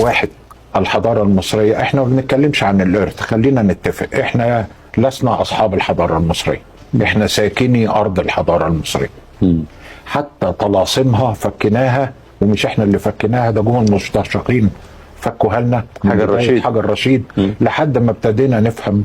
واحد، الحضارة المصرية، احنا ما بنتكلمش عن الارث، خلينا نتفق، احنا لسنا اصحاب الحضارة المصرية، احنا ساكني ارض الحضارة المصرية. حتى طلاسمها فكناها، ومش احنا اللي فكناها، ده جم المستشرقين فكوها لنا من حجر بداية رشيد. حجر رشيد لحد ما ابتدينا نفهم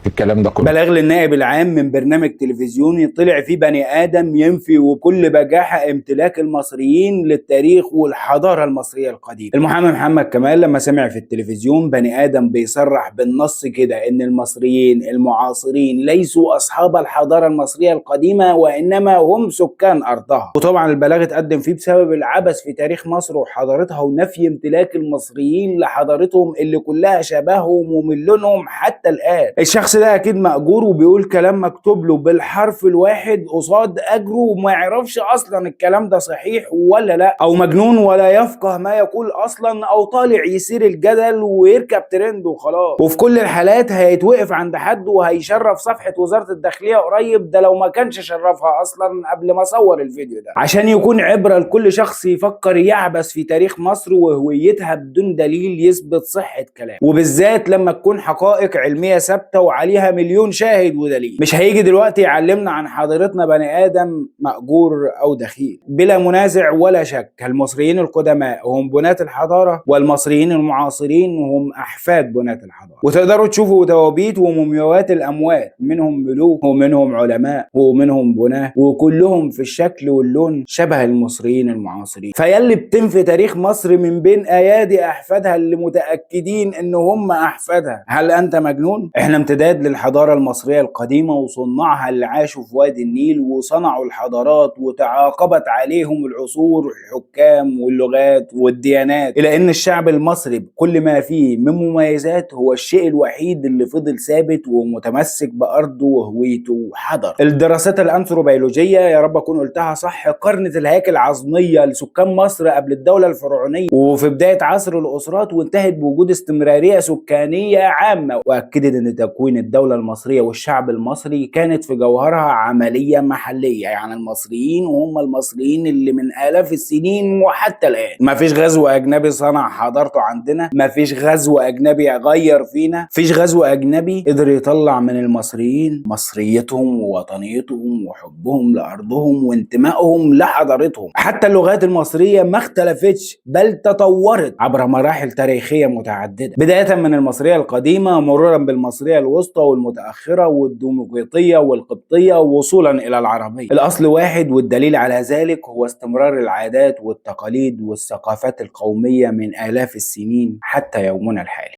الكلام ده كله. بلاغ للنائب العام من برنامج تلفزيوني طلع فيه بني آدم ينفي وبكل بجاحة امتلاك المصريين للتاريخ والحضارة المصرية القديمة. المحامي محمد كمال لما سمع في التلفزيون بني آدم بيصرح بالنص كده ان المصريين المعاصرين ليسوا أصحاب الحضارة المصرية القديمة وإنما هم سكان أرضها. وطبعا البلاغ اتقدم فيه بسبب العبث في تاريخ مصر وحضارتها ونفي امتلاك المصريين لحضارتهم اللي كلها شبههم ومن لونهم حتى الآن. الشخص ده اكيد مأجور وبيقول كلام مكتوب له بالحرف الواحد قصاد اجره، وما يعرفش اصلا الكلام ده صحيح ولا لا، او مجنون ولا يفقه ما يقول اصلا، او طالع يثير الجدل ويركب ترند وخلاص. وفي كل الحالات هيتوقف عند حد وهيشرف صفحة وزارة الداخلية قريب، ده لو ما كانش شرفها اصلا قبل ما اصور الفيديو ده، عشان يكون عبرة لكل شخص يفكر يعبث في تاريخ مصر وهويتها بدون دليل يثبت صحة كلامه، وبالذات لما تكون حقائق علمية ثابتة وعليها مليون شاهد ودليل. مش هيجي دلوقتي يعلمنا عن حضارتنا بني آدم مأجور أو دخيل. بلا منازع ولا شك المصريين القدماء هم بناة الحضارة، والمصريين المعاصرين هم أحفاد بناة الحضارة. وتقدروا تشوفوا توابيت ومومياوات الأموات، منهم ملوك ومنهم علماء ومنهم بناة، وكلهم في الشكل واللون شبه المصريين المعاصرين. فيلي بتنفي تاريخ مصر من بين أيادي أحفادها اللي متأكدين إن هم أحفادها، هل أنت مجنون؟ إحنا امتداد للحضارة المصرية القديمة وصناعها اللي عاشوا في وادي النيل وصنعوا الحضارات وتعاقبت عليهم العصور والحكام واللغات والديانات، إلى أن الشعب المصري بكل ما فيه من مميزات هو الشيء الوحيد اللي فضل ثابت ومتمسك بأرضه وهويته وحضر. الدراسات الأنثروبيولوجية، يا رب أكون قلتها صح، قارنت الهياكل العظمية لسكان مصر قبل الدولة الفرعونية وفي بداية عصر الأسرات، وانتهت بوجود استمرارية سكانية عامة، وأكدت أن تكوين الدولة المصرية والشعب المصري كانت في جوهرها عملية محلية، يعني المصريين وهم المصريين اللي من آلاف السنين وحتى الآن. ما فيش غزو أجنبي صنع حضارته عندنا، ما فيش غزو أجنبي غير فينا، فيش غزو أجنبي قدر يطلع من المصريين مصريتهم ووطنيتهم وحبهم لأرضهم وانتمائهم لحضارتهم. حتى اللغات المصرية ما اختلفتش بل تطورت عبر مراحل تاريخية متعددة، بداية من المصرية القديمة مرورا بالمصرية الوسطى والمتأخرة والديموقراطية والقبطية وصولا إلى العربية. الأصل واحد، والدليل على ذلك هو استمرار العادات والتقاليد والثقافات القومية من آلاف السنين حتى يومنا الحالي.